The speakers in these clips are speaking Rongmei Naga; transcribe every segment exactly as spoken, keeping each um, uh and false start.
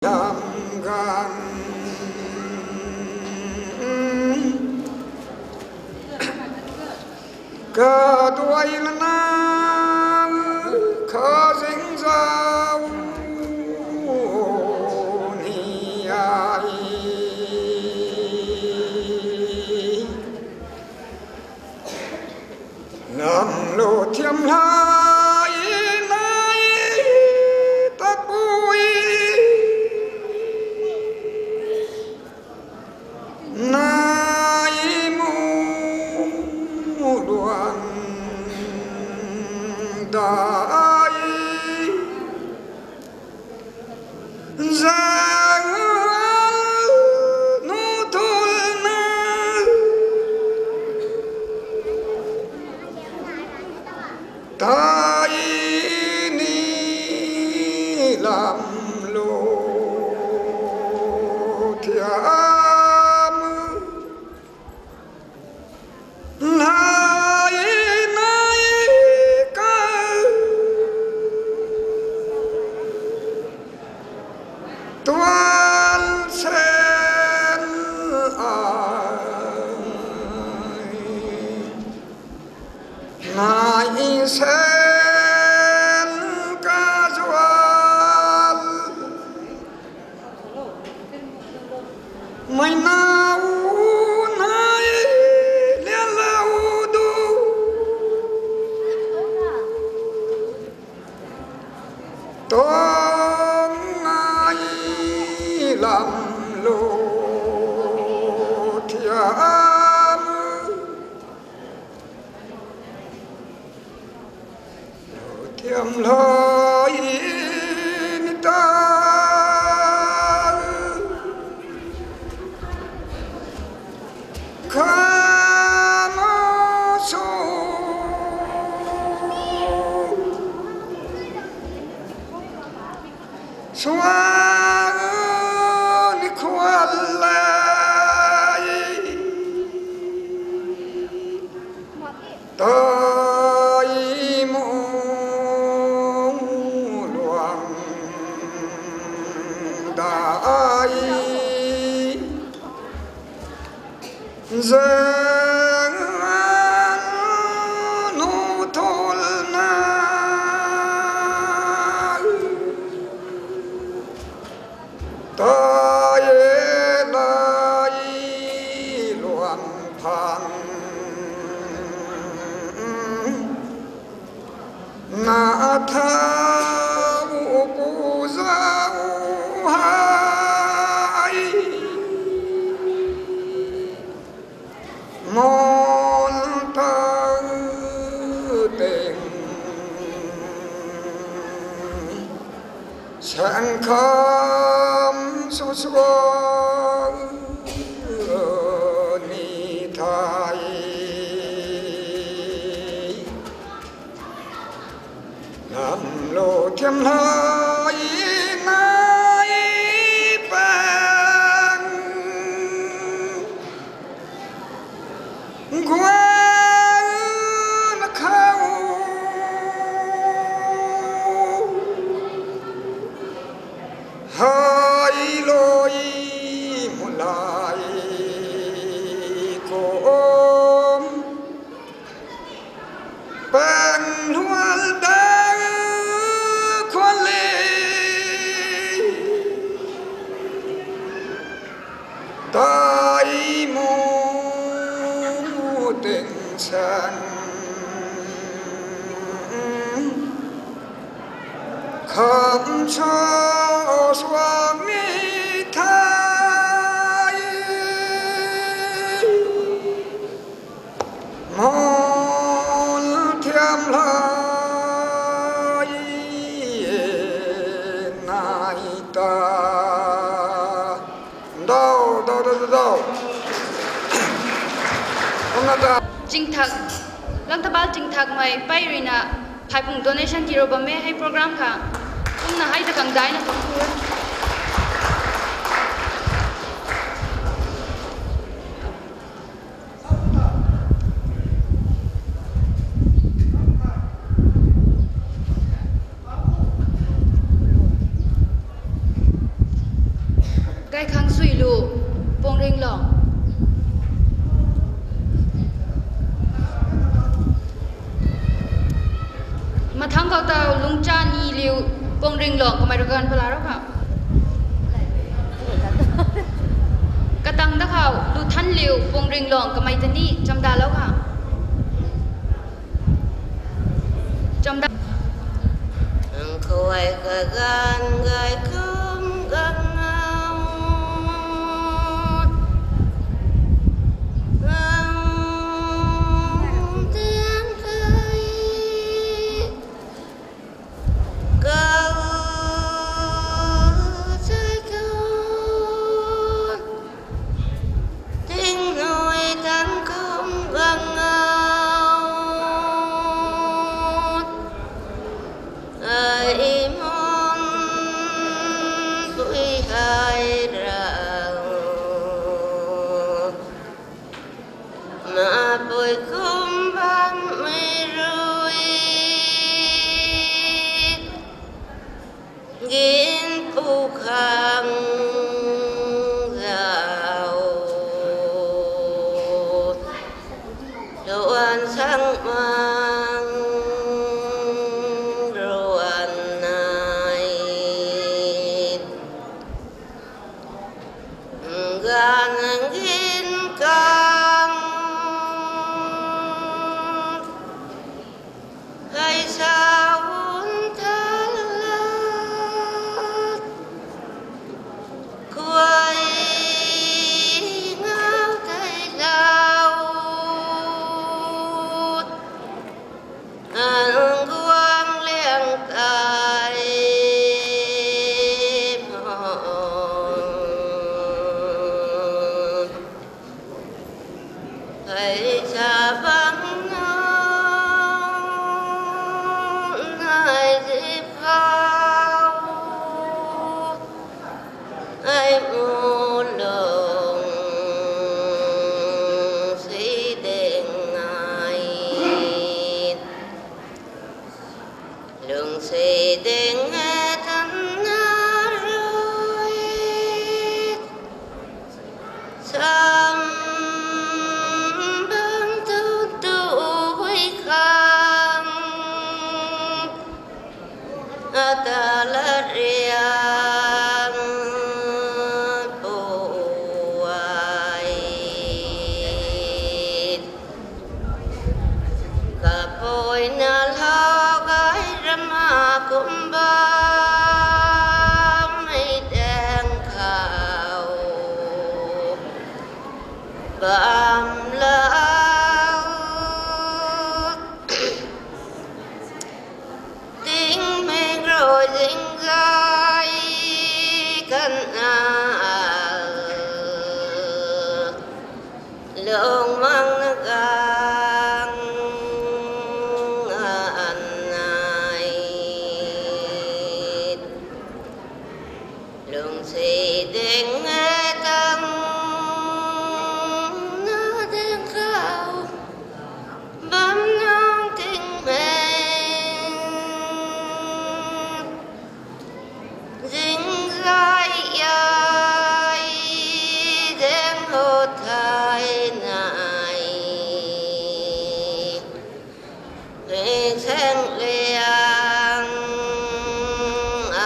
lam gan kaduai lana kazing zau ni ai. Lam lu thiam lai nai tapui nai mu luan dai. Zang nu thul na tai ni lam lu thiam lai nai ka tuan sen ai nai sen kazual mei nau nai lian lau du tuang nai lam lu thiam lu thiam lai ni ta kama su suan khwan lai tai mu luang dai. Zang nu thul na tai lai luan phang na thau pu zau hai. Mon tang ting sang kham su sua ni thai. Lam lu thiam lai nai pang guan khau hai loi mu lai kum pang lual dai khwan le tai mu ting sang kham sa suang ni thai. Mon thiam lai nai ta. Dau, dau, dau, dau, dau. Kumna ta. Chingthak, Langtabal Chingthakmei pei ruina phaiphung donation tiro bam e hei program kha. Kumna hei ta kang daina tuang khu. Kaikhangsuilu, Pungringlong. Mathang khou ta Lungchaniiliu, Pungringlong kamei rugan pala rou kha. Katang da khou Luthanliu, Pungringlong kamei ta ni chamdalou kha. Chamda. Ang khuay kaganv gay kum gangnau. Ang tian kai. Kau chai kau. Ting nui tang kum gangnau. Ai mun pui hai rau. Mapui kum bammei rui. Ginpu khang zau. Luan sang mang ruan nai. Ganv ginv kang. Hei sa un thalat. Khuay ngau tei lau. An guang liang tei mo. Hei sa bang na, nai zip khou. Ai mu lung si ding ai. Lungsi ding e than na rui. Sam bang tu tu hui khang. Ata la riang pu ai. Kapoina lou gay rama kum bammei daeng khou bam lou. Tingmik rui zing gay kan a. Lung mang na gang a an nai. Lungsi ding e tang na ding khou. Bam nang ting meng. Zing zay yay deng ho thai nai. Hei seng liang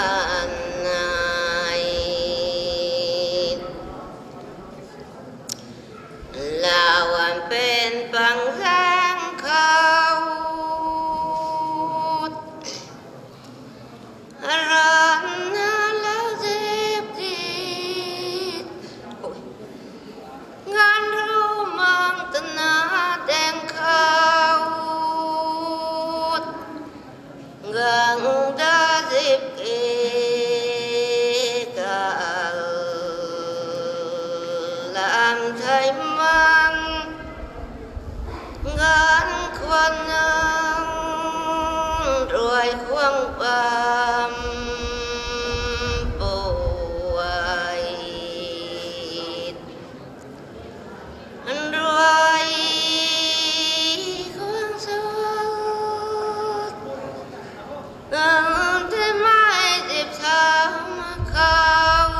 an nai. Lau an pen pang zaeng khou. Aran na lau zip dit. Ngan ru mang tana deng khou. Gang da zip ke kal lam thai mang. Gan khwan nang ruai khwang bam pu ai. Ruai khwang sut. Ang te mai zip sa ma khou.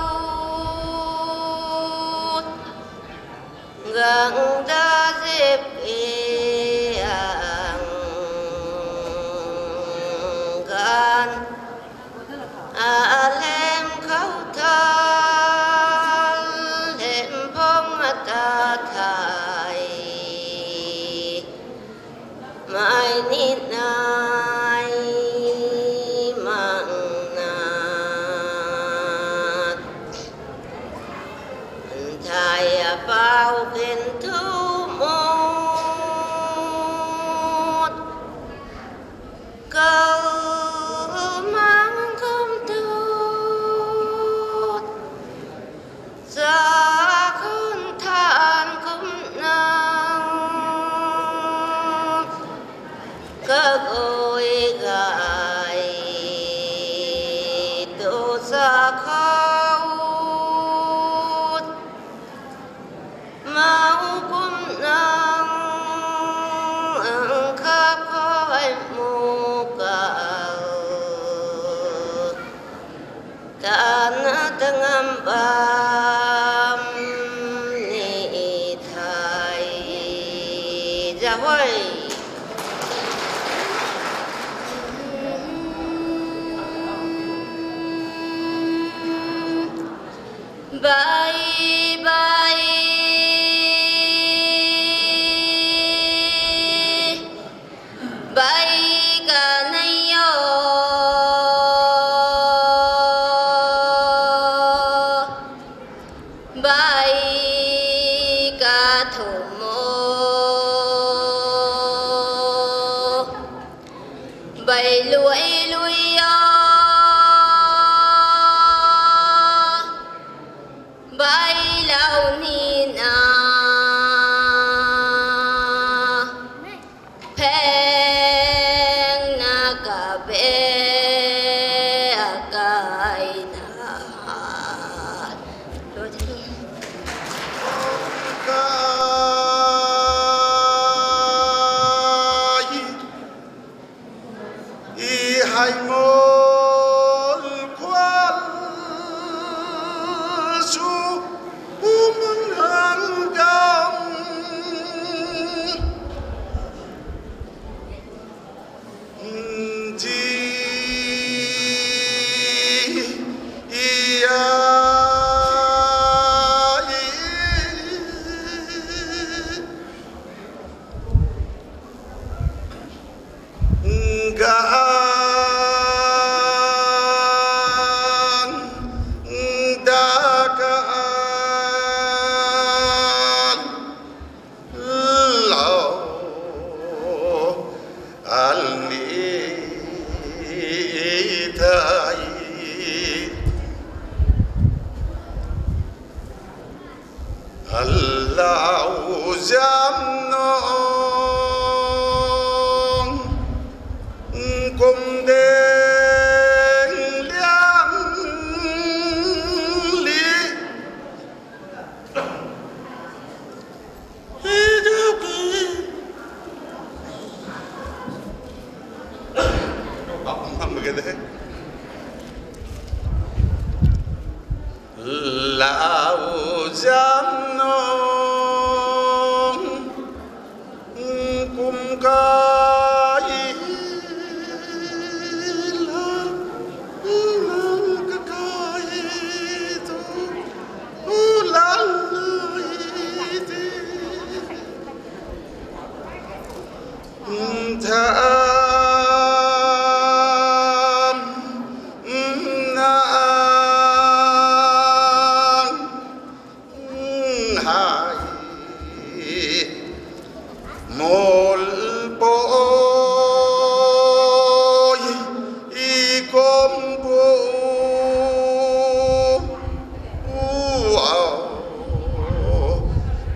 Kin thu mut kau mang kum tu sa khun than kum nang kagui gai tu sa khou mau kum nang ang khap khou ai mu kau tana tangam bam ni thai za hoi. Bai bai bai ka nei o, bai ka thum o, bai lui lui o, bai lou ni na, pheng na ka be akai na. Kai i hei mol khwan su umang hang gam. Ji i a i gan da kan lou al ni thai. Allau zam nung kum deng liang li. Lau zam nung kum kai la, nung kakai tu, u la lai ti. Tham na hei mol po i kom po.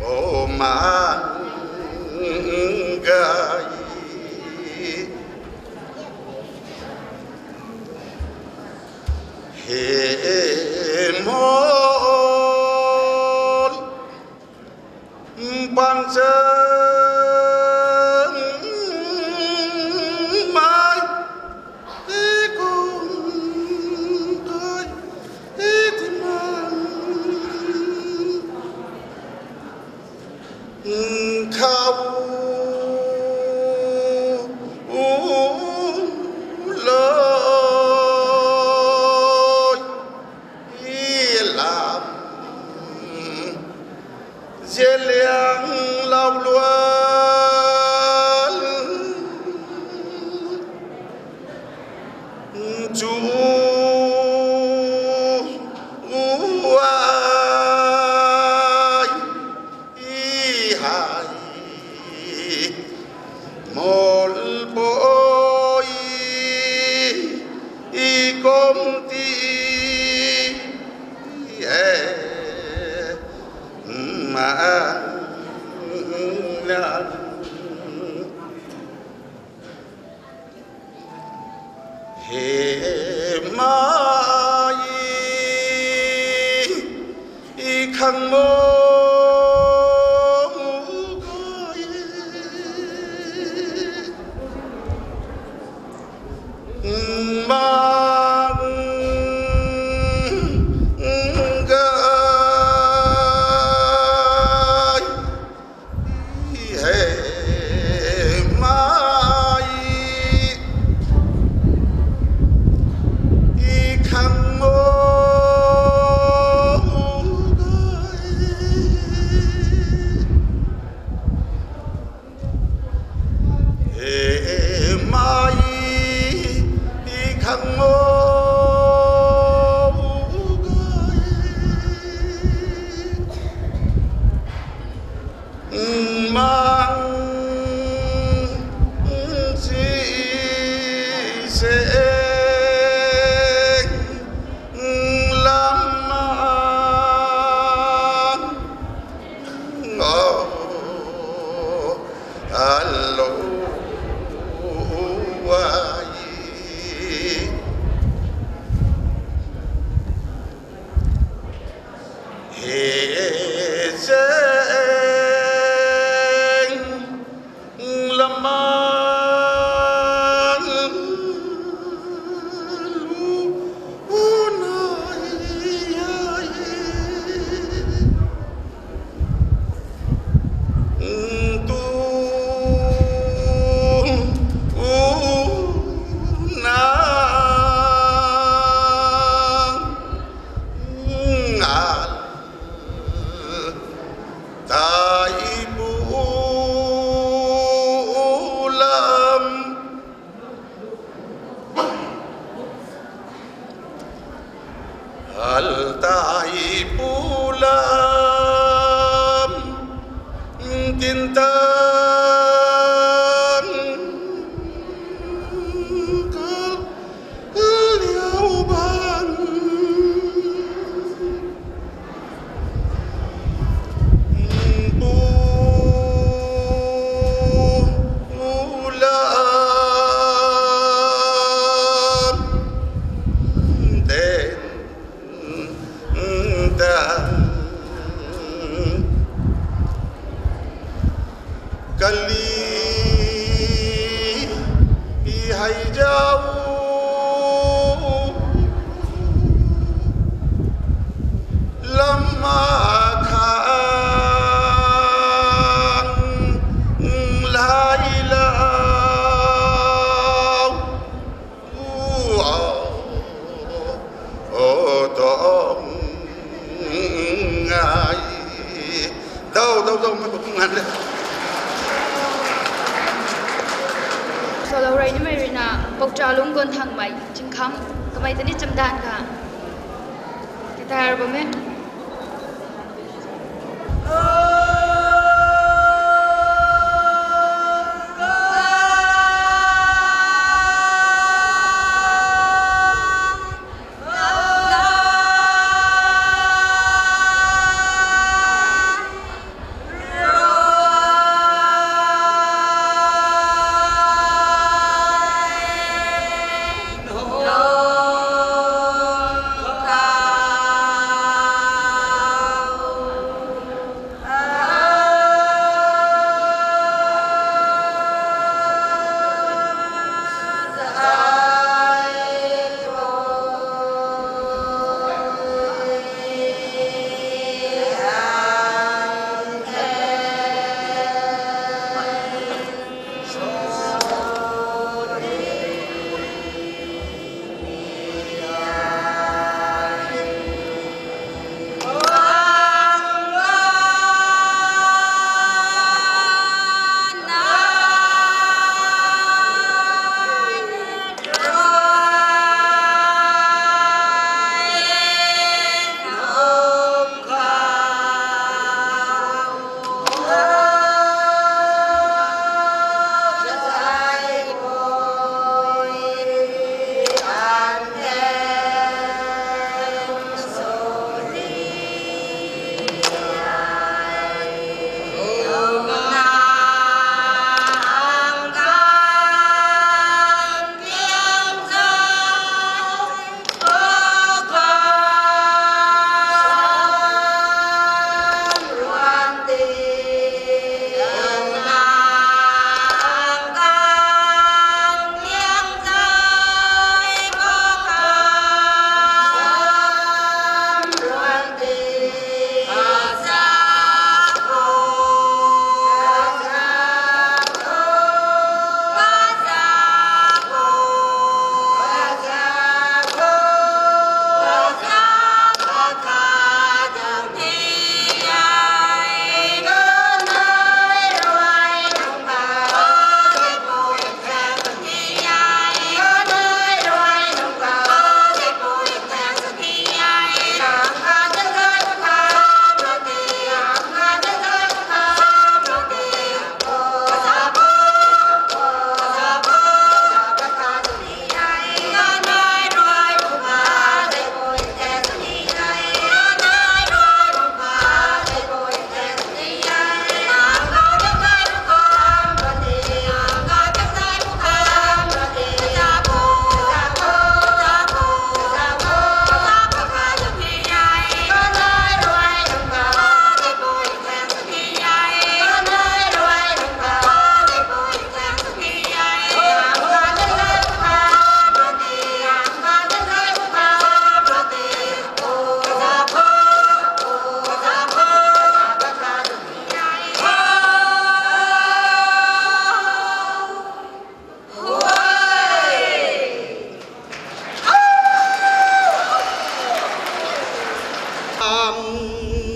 O man gai he mol pan chang mai ti kum doi ti man khau loi lam zeliang lau luan chu ai He mai, i khang mo gay. Mang gay. He mai, i khang mo gay. He mai, i khang mo gay. Mang si se lam mang. Oh, hello, why? He zeng lam mang lu nai. Tu u na ngal tai pu lam. Altai pu lam tin tan kal liau bang. Pu lam ten tan kali hei zau lam khang lai lau. O, tong ngai. Dau, dau, dau, mei khou tung ngan le. Salou rui nimei rui na, Pokcha Lunggon Thangmei, Chingkham, kamei ta ni chamdan kha. Guitar bam e.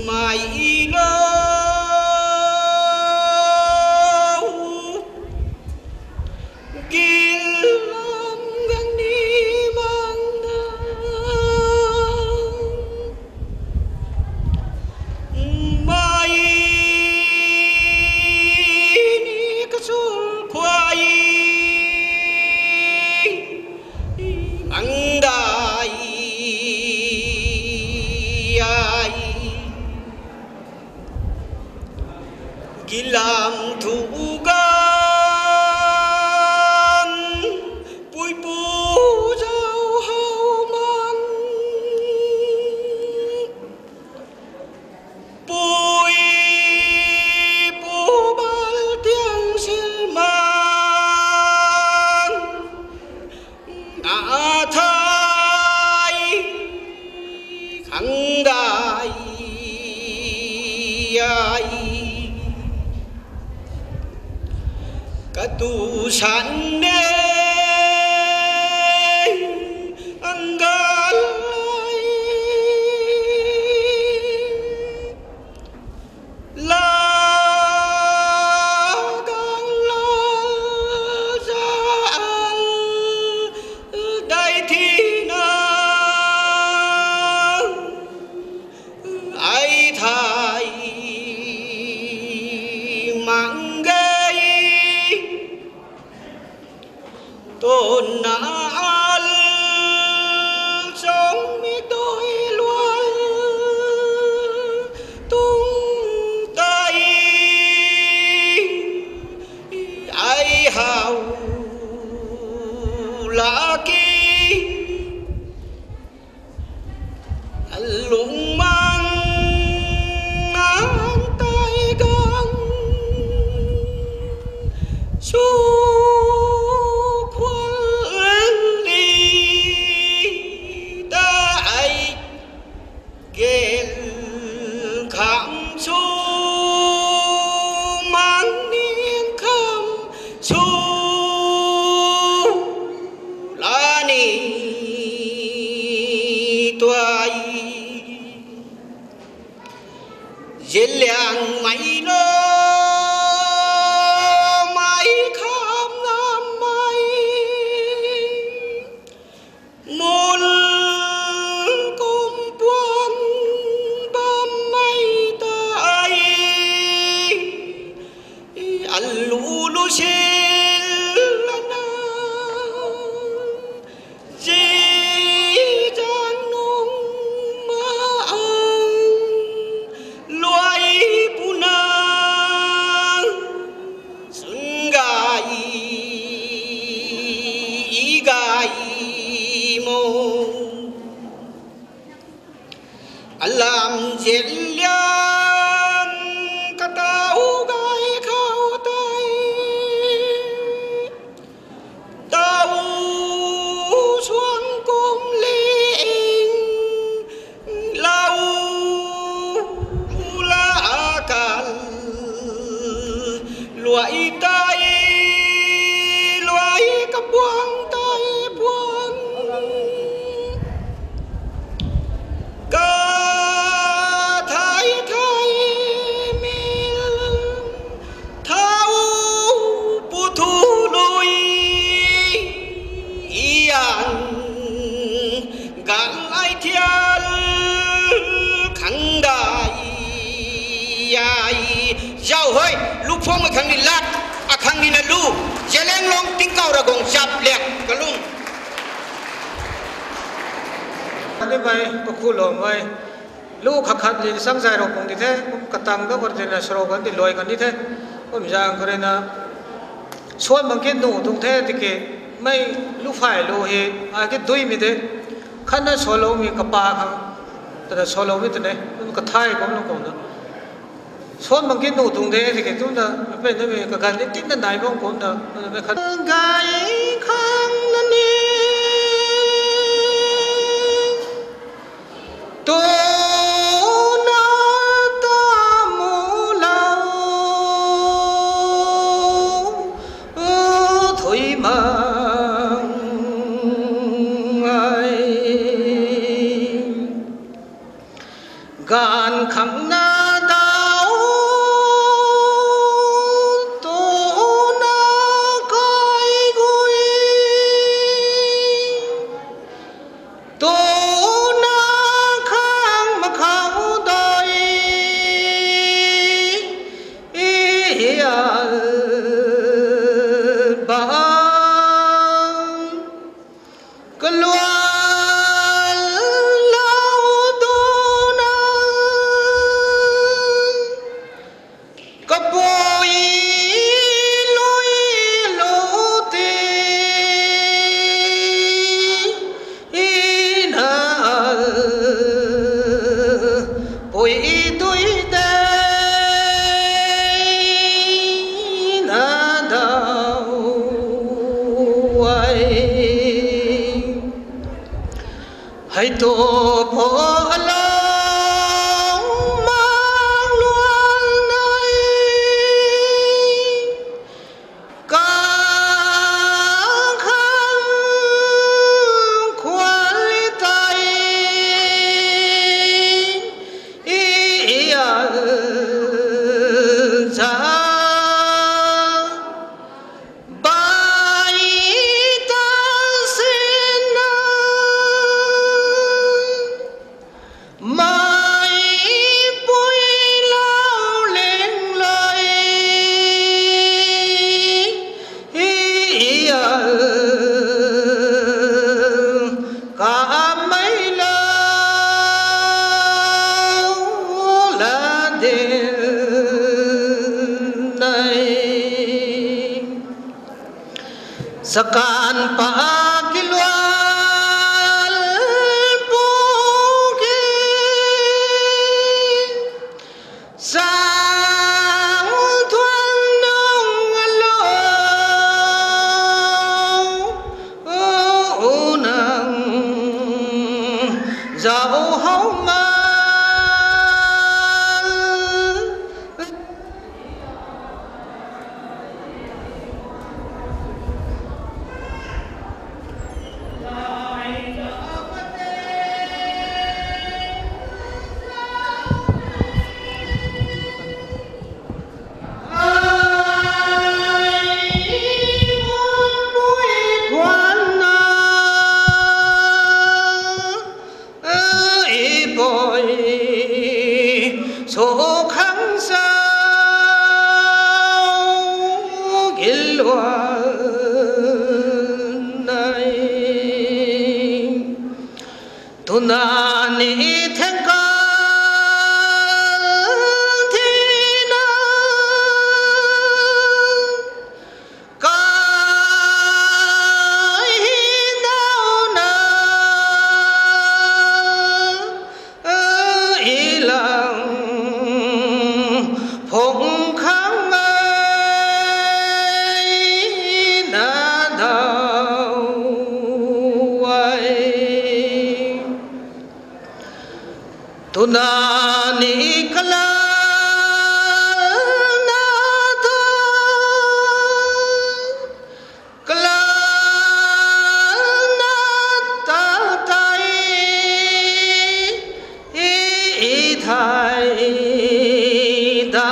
Mai lo, gil lam gang ni mang da. Mai ni kachul khuai mang dai ai. Gilam thu gan, puipu zau hau man, puipu bal tiang sil man, na thai khang dai ai. Katu san de ang gal ai. La gang lal za al dai thi na ai thai mang gei. Tuna al chong mi doi lual tung tai ai hau laki. Alung mang an tai gang su khual li ta ai gel kham su mang ning kham su la ni tuai. Zeliang mai lo, mai kham nam mai. Mul kum puan bam mai tai. Alu lu sil lana. Zi zang nung ma ang luai puna sun gai, i gai mo. Alam zeliang katau gai khou tei. Tau suang kum ling lau la kal luai tai, luai kabuang tai buang. Ka thai thai mil thau pu thu lui i ang gan ai thial khang dai ai. Zau hoi, lu phung akhang ni lat, akhang ni na lu, Zeliangrong tingkauh Ravguangc chap liak kalum. Ani mei, pakhu lou mei. Lu khat khat lin sang zay rou pung di the, kum katang ka kor tina sarou kan di luai kan di the. Kum zang kar na, suan bang ki nu tuang the tiki, mei lu phay lu hi, a ki dui mi de. Khatna saloumei kapa khang, tana saloumei tane, kum kathai kum nu kum na. Suan bang ki nu tuang de tiki, tumna, apen na mi kagan di tinna nai bang kum na, mei khat. Gai khang na ni. Tuna ta mu lau, thui mang ai. Ga An khang na dau, tu na kai gui, tu na khang ma khau dai, i al bang. Kaluan lau duna, kapui lui lu ti, i na al pui dui de, i na dau ai. Hei tu pho alou mang luan nai, ka khang khuan li tai, i al za bai ta sin na, mai pui lau leng lai, i al kamei lau la din nai. Sakan pa kiluan pu ki, sang thuan nung alou, u nang zau hau ma. Ipoi, so khang sa gilwan nai. Tuna ni theng kal thina, kai nau na, i lang phung khang ai na dau ai. Tuna ni kala na ta, kala na ta tai, i, i thai da.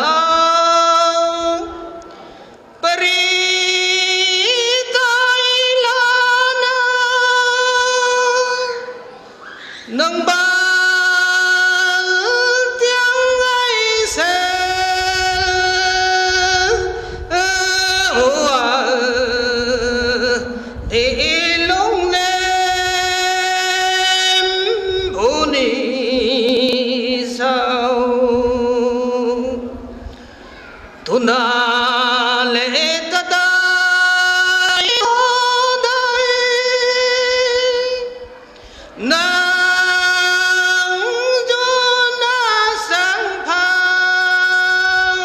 Pari tai lana, nang bal tiang ai se, ua, di lung nem bu ni sau. Tuna le ta dai, o dai, nang zuna sang phau,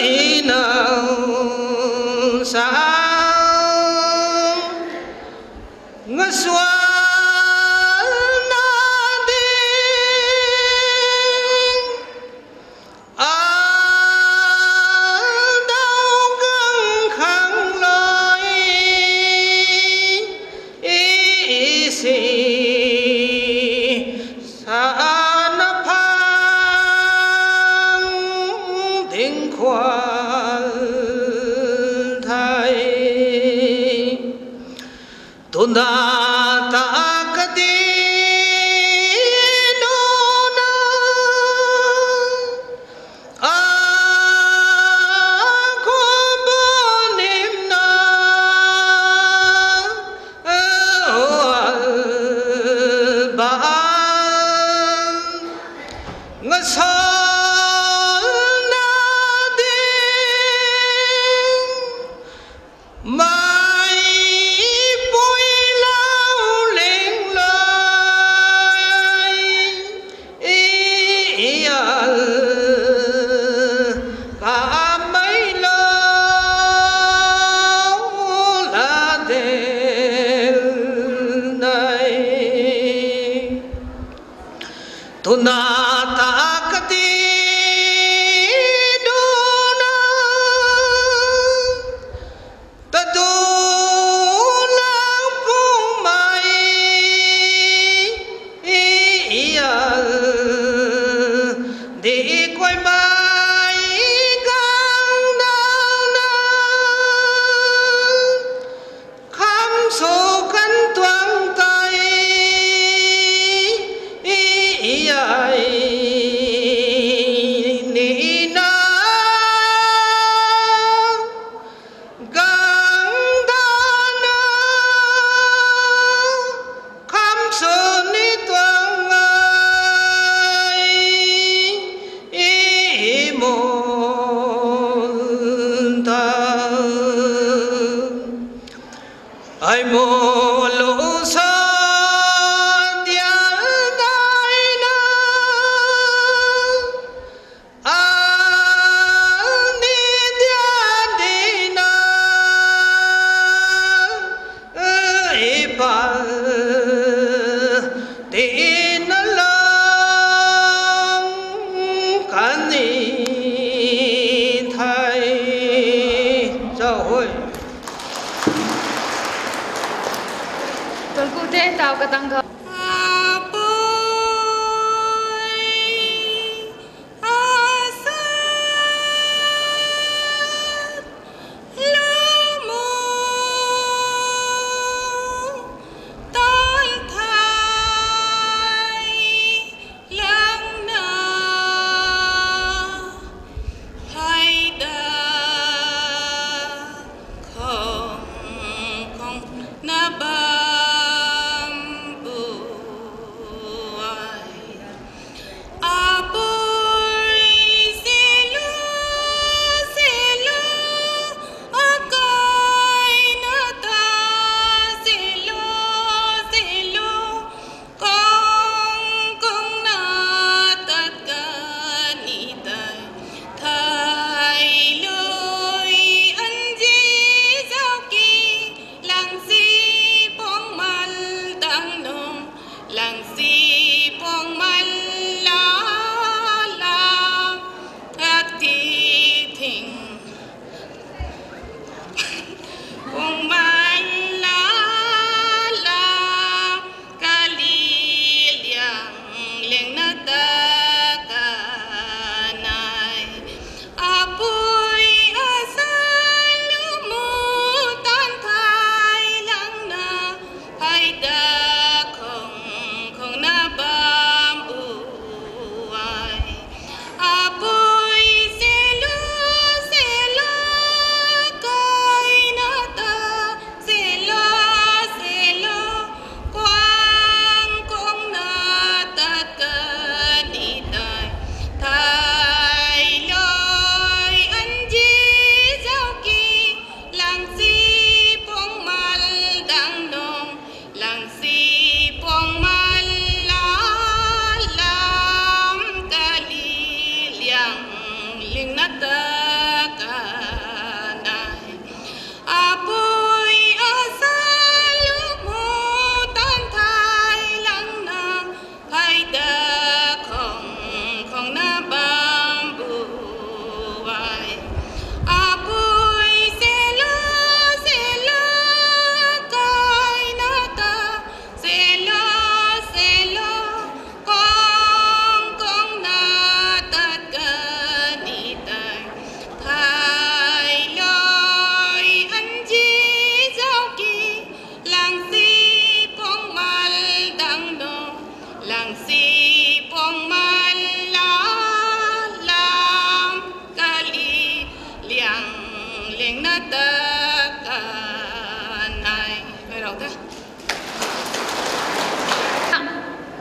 i nang sang ngasual na ding. A Tata kadi nuna, a khou bu nimna, a, al ba, ngasalna ding, mei pui lau ling lai, i, i, al, kamei lau la del nai. Tuna ta kati duna, tadu lang pung mei, i, i, al, di kuai mei gang dau na, kham sw kan tuang tei, i, i, ai, ni na, gang dana, kham sw ni tuang ai, i, i, mon ta. Ai mo lu sa dial dai na, a ni dia di na, i pal di na lang kan ni thei. Zauhui. Tulku te tau katang kho.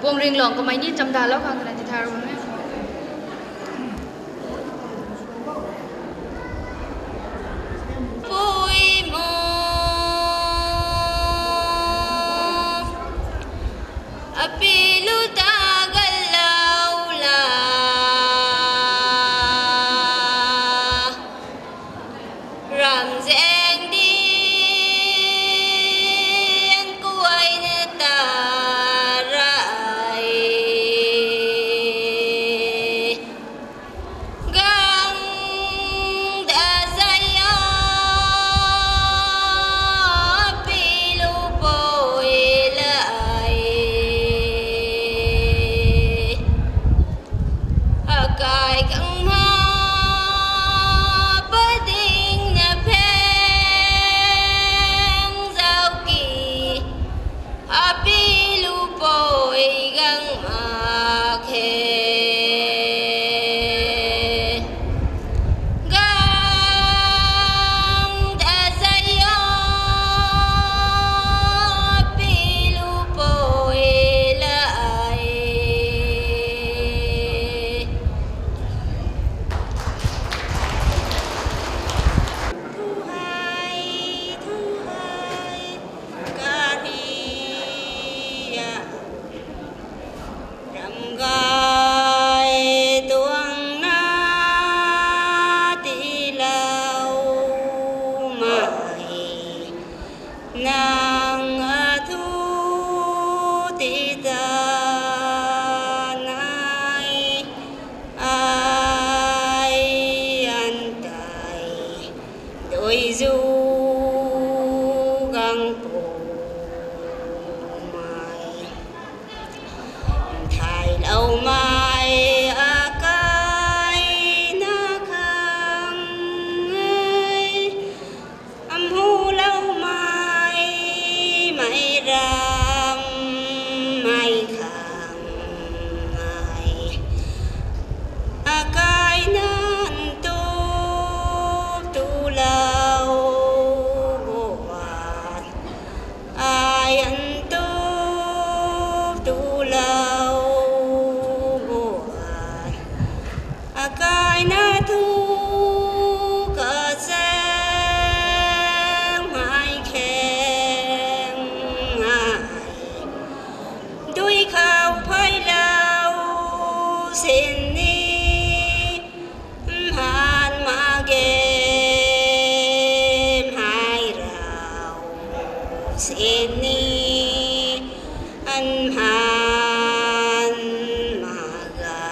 Puang Ringluang kamei ni chamdalou khang twna tithaylou bam e. Pui mo, api lu ta galou la, ramzian dian kuay na ta rai. Gang da zay o, pi lu pui lai. Akai kang ma pading na pheng zau ki, api lu pui gang mak khe. Gang da zay o, pi lu pui lai. Thu hei, thu hei, kari a. Ram gay tuang na tilou mai, nang a thu ti ta nai, ai an tei dui zu gang pu mai. Thaylou mai akai na khang e, amhulou mai, mei ram mei khang e. Akai nan tu tulou guat, ai an tu tulou guat, akai na thu kachang mai kheng ai. Dui khou phaylou sin ni, mhan mak ge, mhai rau sin ni, an mhan mak ge.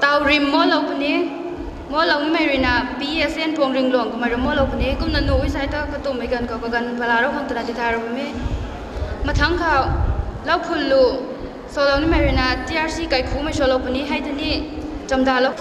Tau rim moulou puni, moulou nimei ruina P S N Puang Ringluang kamei rui moulou puni, kumna nuh ui sai ta katumhmei ganv khou kaganv pala rou khang twna tithaylou bam e. Mathangc khou, lou phun lu, salou nimei ruina T R C kaikhumei salou puni, hei ta ni, chamdalou.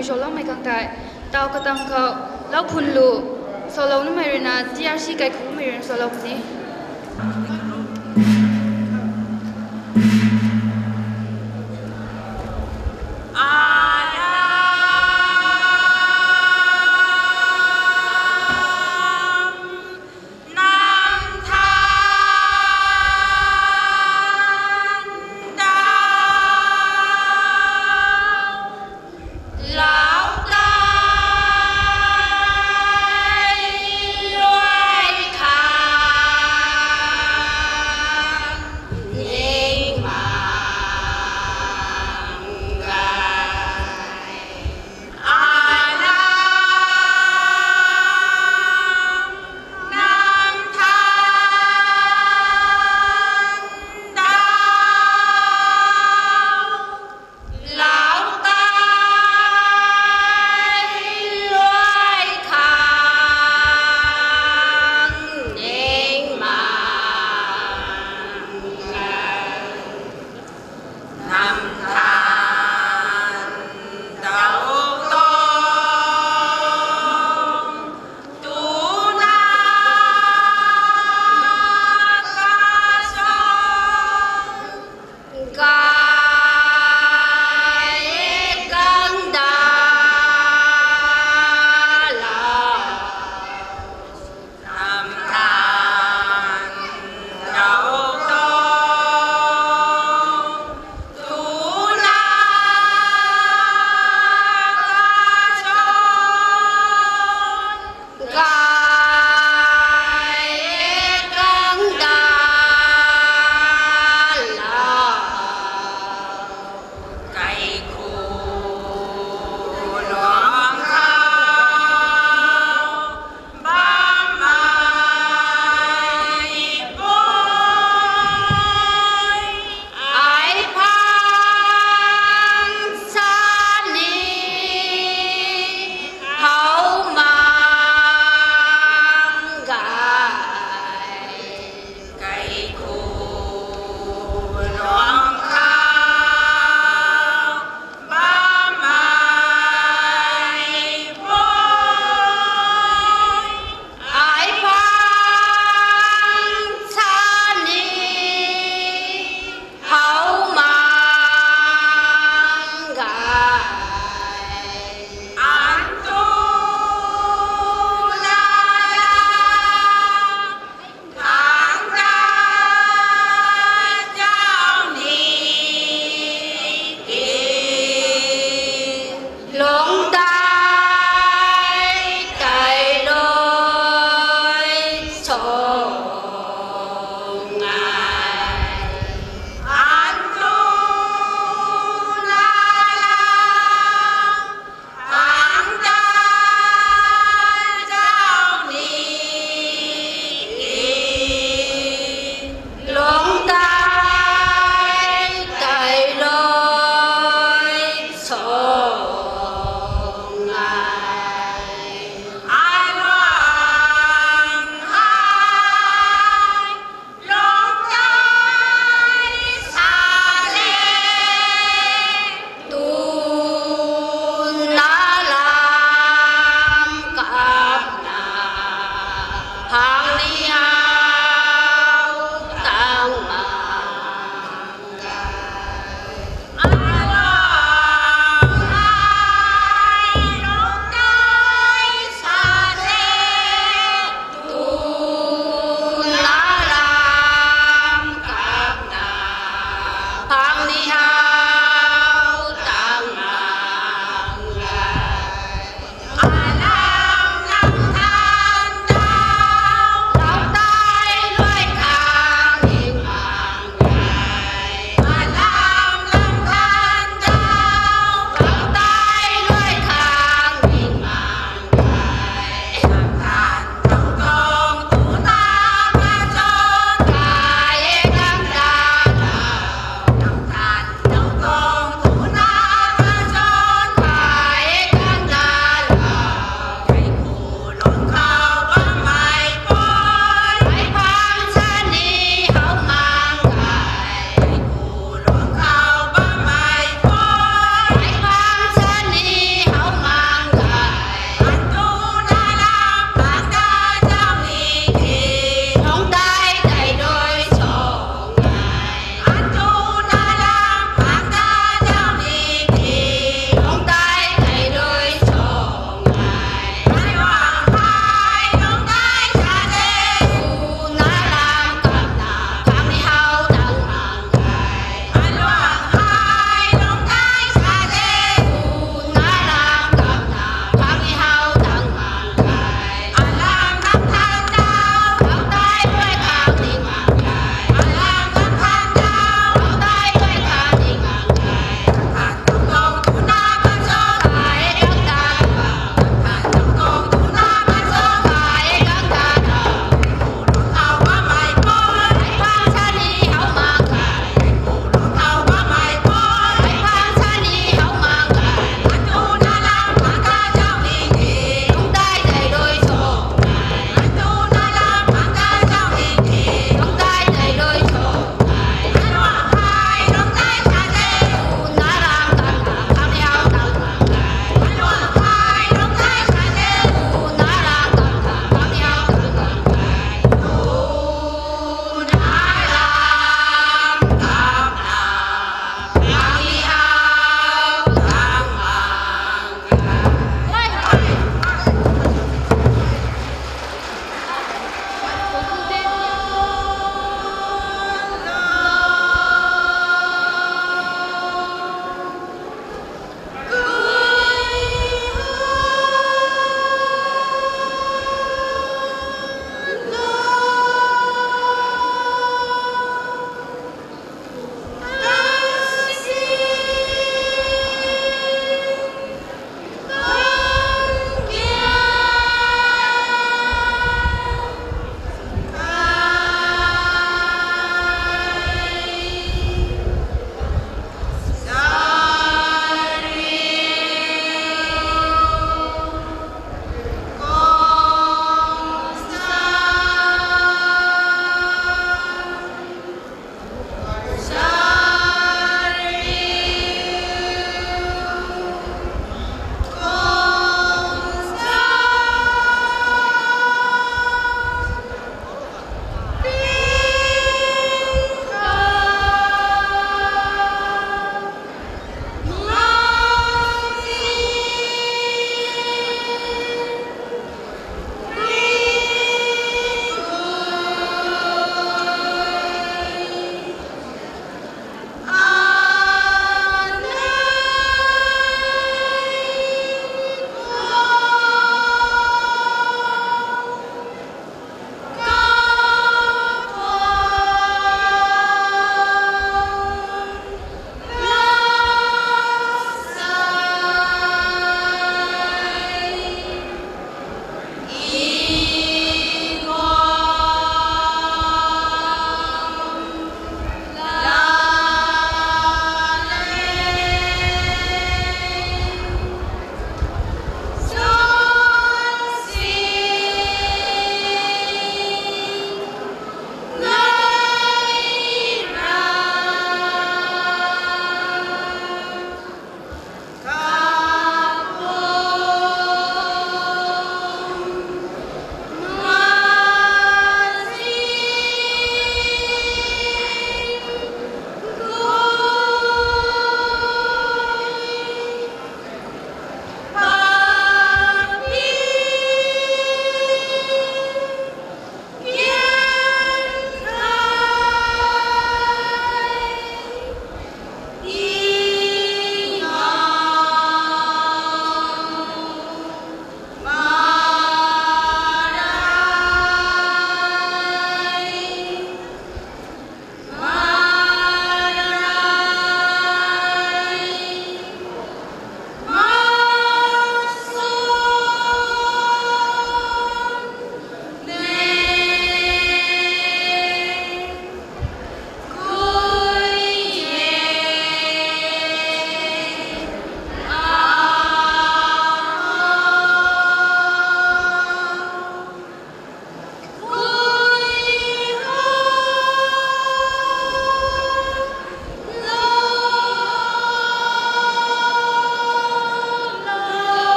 Saloumei khang tei, taw katang khou, lau phun lu, salou numei rui na, T R C kaikhumei rui na salou puni.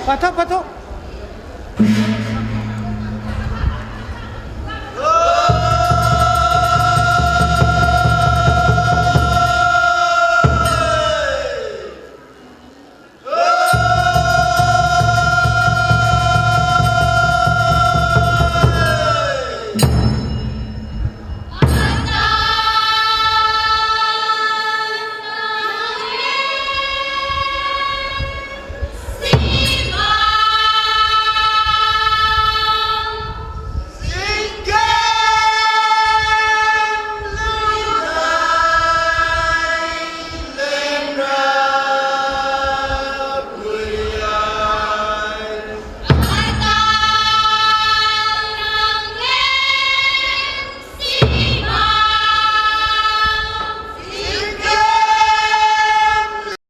Pat tho, pat tho.